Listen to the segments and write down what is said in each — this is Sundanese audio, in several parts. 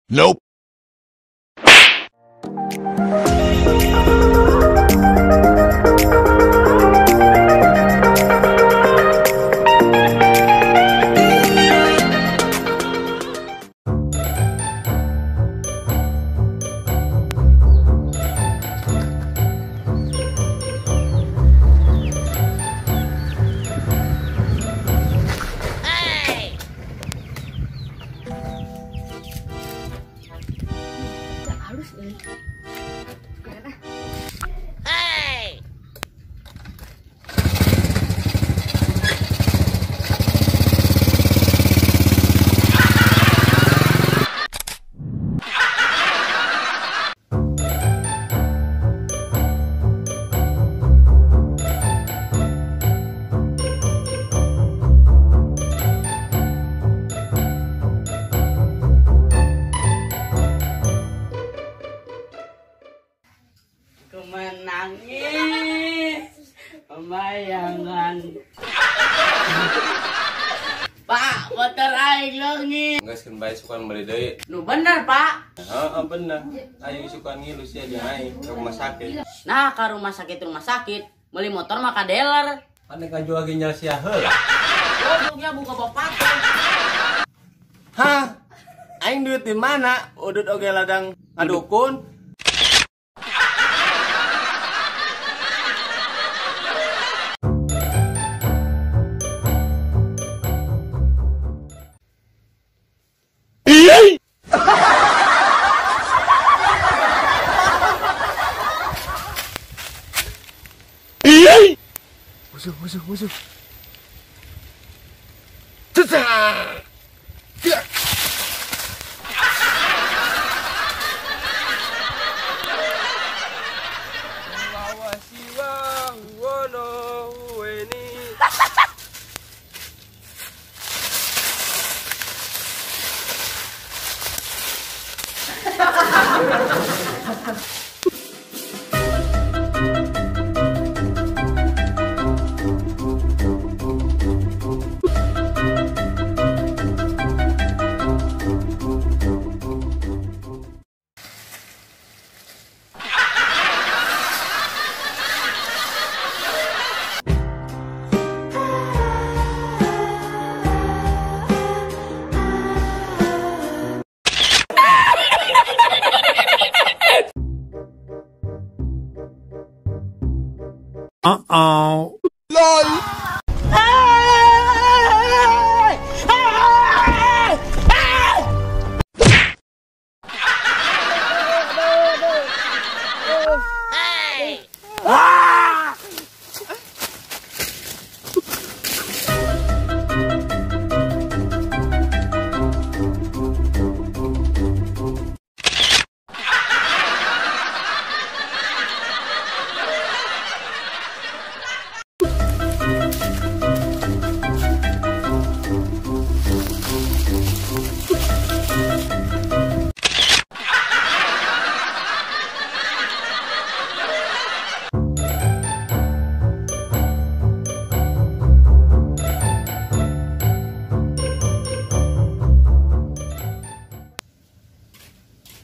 Nope. Hey! Menangis pembayangan. Pak, motor aing leungit. Geus keun bae sukan meuli deui. Nu bener, Pak. Heeh, bener. Aing sukan ngilu sia jeung aing ke rumah sakit. Nah, ka rumah sakit, meuli motor mah ka dealer. Pan rek ngajual ginjal sia heula. Gobloknya buka bapak. Hah? Aing duit di mana? Udut oge ladang ngadukun. Musuh, musuh, musuh. Cetak. Ya. Uh-oh. LOL. Hey. Ah!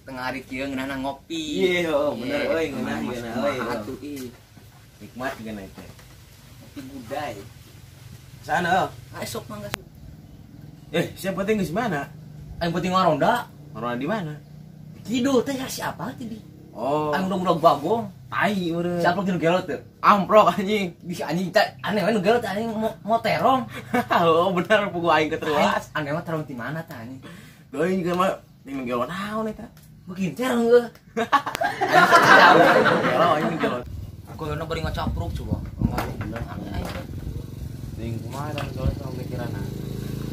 Tengah hari kieu ngeunahna ngopi. Iya, bener euy ngeunah ngeunah euy. Atuh ih. Nikmat ngeunah teh. Ngopi budai. Sana. Ah esok mangga. Siapa penting geus mana? Aing penting ngaronda. Ngaronda di mana? Kidul teh ya siapa tadi? Oh. Aing udah bagong. Tai meureun. Siapa nu gelo teh? Amprok anjing. Bisa anjing teh aneh we nu gelo teh anjing mau terong. Oh bener pugu aing keteruas. Aneh mah terong di mana tah anjing? Deui geus mah ning gelo naon eta? Begini terong eueuh. Anjing gelo anjing gelo. Aku yeuna bari ngacapruk coba. Oh bener aneh aing. Deui kumaha eta soalnya sama pikiranna.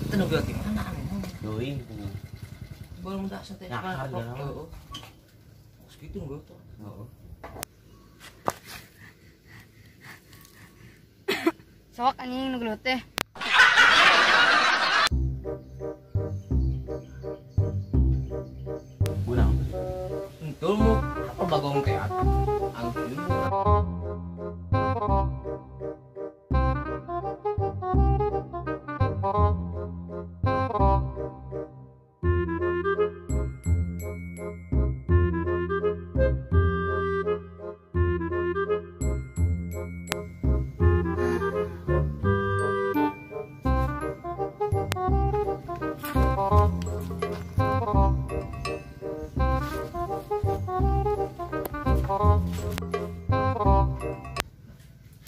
Teh nu gelo di mana aneh? Deui kumaha. Belum dah teh. Nah, heeh. Segitu nu gelo. Heeh. Sok anjing nu gelo teh. Entul mu apa bagong teh atuh.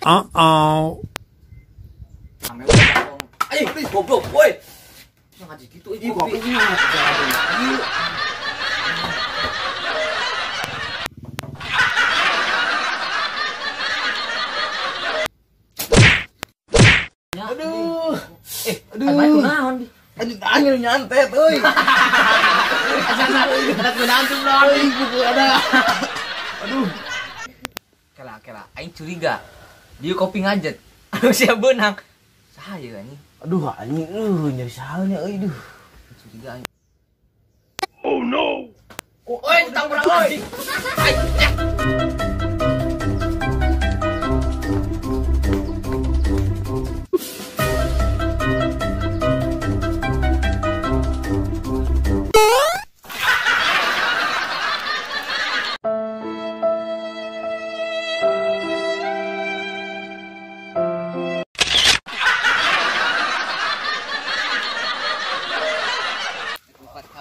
Uh-oh. Ayo, goblok, woi. Ngaji gitu ih kopi. Aduh. Aduh. Kunaon di? Anjing angin nyantet euy. Ada kunaon tuh, Bro. Ada. Aduh. Kela kela aing curiga. Dia kopi ngajet. Aduh sia beunang. Saha ieu anjing? Aduh anjing nyeri saha nya euy duh. Curiga aing. Oh no. Oi, utang urang euy.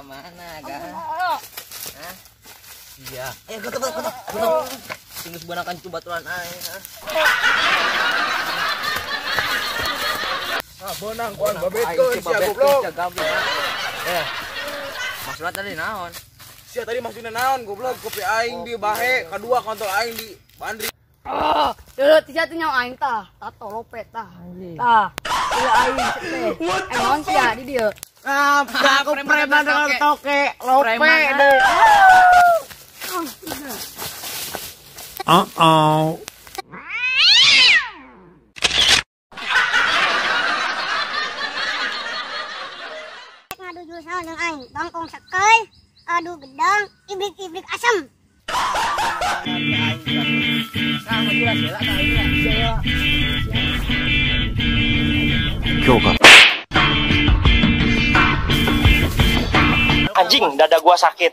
Mana ga? Hah? Iya. Ayo ketok ketok ketok. Sing geus beunang kan baturan aing, ha. Ah, beunang kuan babetkeun sia goblok. Eh. Maksudna tadi naon? Sia tadi maksudna naon goblok? Kopi aing di bahe, kadua kontol aing di bandri. Oh, dulu sia teh nyawa aing tah, tato lopet tah. Tah. Ieu aing teh. Naon sia di dieu? Ah, aku preman dengan toke, lope deh. Uh-oh. Ngadu jurus naon jeung aing, bangkong sekeuy, adu gedang, ibrik-ibrik asem. Sama jelas ya, lah Kyoka. Anjing, dada gua sakit.